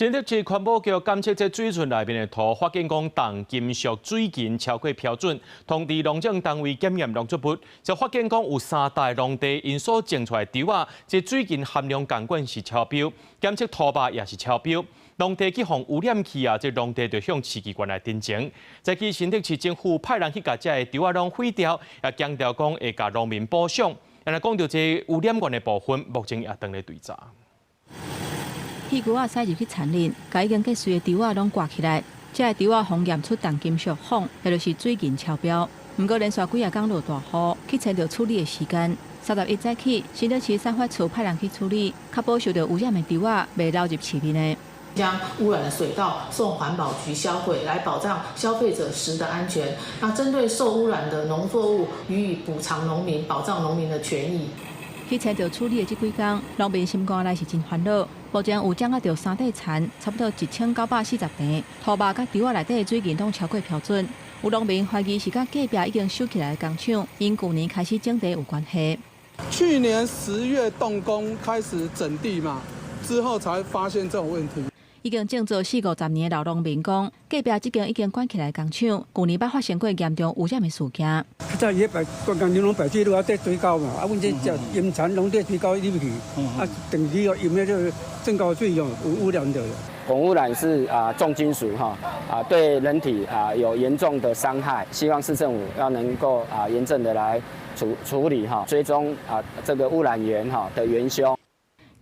新竹市環保局檢測這水圳內面的土，發現講重金屬水銀超過標準，通知農政單位檢驗農作物，就發現講有三大農地𪜶所種出來的稻仔，這水銀含量仝款是超標，檢測土肉也是超標，農地去予污染去啊，這農地就向市機關來陳情。早起新竹市政府派人去共這个稻仔攏毀掉，也強調講會共農民補償。但係講著這污染源的部分，目前也當咧追查。氣牛仔駛入去田裡，共已經結穗的稻仔攏割起來，這个稻仔予驗出重金屬麭，也就是水銀超標。毋過連續幾仔工落大雨，去延著處理的時間。31早起，新竹市產發處派人去處理，確保受著污染的稻仔袂流入市面的。將污染的水稻送環保局銷毀，來保障消費者食的安全。那針對受污染的農作物，予以補償農民，保障農民的權益。去延著處理的這幾工，農民心肝內是真煩惱。目前有掌握著三塊田，差不多1940坪，土肉佮稻仔內底的水銀攏超過標準。有農民懷疑是佮隔壁已經收起來的工廠，𪜶舊年開始整地有關係。去年10月動工開始整地嘛，之後才發現這種問題。已經種做四五十年的老農民講，隔壁這間已經關起來的工廠，舊年捌發生過嚴重污染的事件。較早伊排關工廠攏排水路啊，佇水溝嘛，啊，阮這食鹽田攏佇水溝入去，啊，長期哦用那個浸溝水哦，有污染著。汞污染是啊重金屬哈啊對人體啊有嚴重的傷害，希望市政府要能夠啊嚴正的來處理哈，追蹤啊這個污染源哈的元兇。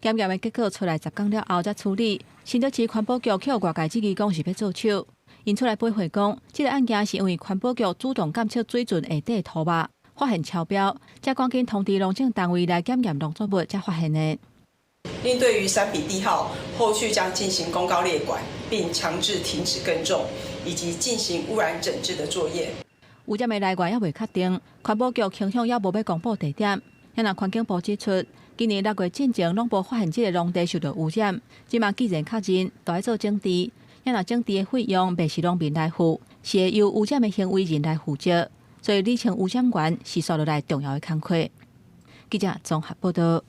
檢驗的結果出來10工了後才處理。新竹市環保局予外界質疑講是欲做手，𪜶出來回駁講，這個案件是因為環保局主動檢測水圳下底土肉，發現超標，才趕緊通知農政單位來檢驗農作物，才發現的。另對於三筆地號，後續將進行公告列管，並強制停止耕種，以及進行污染整治的作業。污染的來源猶未確定，環保局傾向猶無欲公布地點。若環境部指出，今年6月進前攏無發現這個農地受著污染，這馬既然確認，就愛做整治。若整治的費用袂是農民來付，是會由污染的行為人來負責。所以，理清污染源是紲落來重要的工課。記者綜合報導。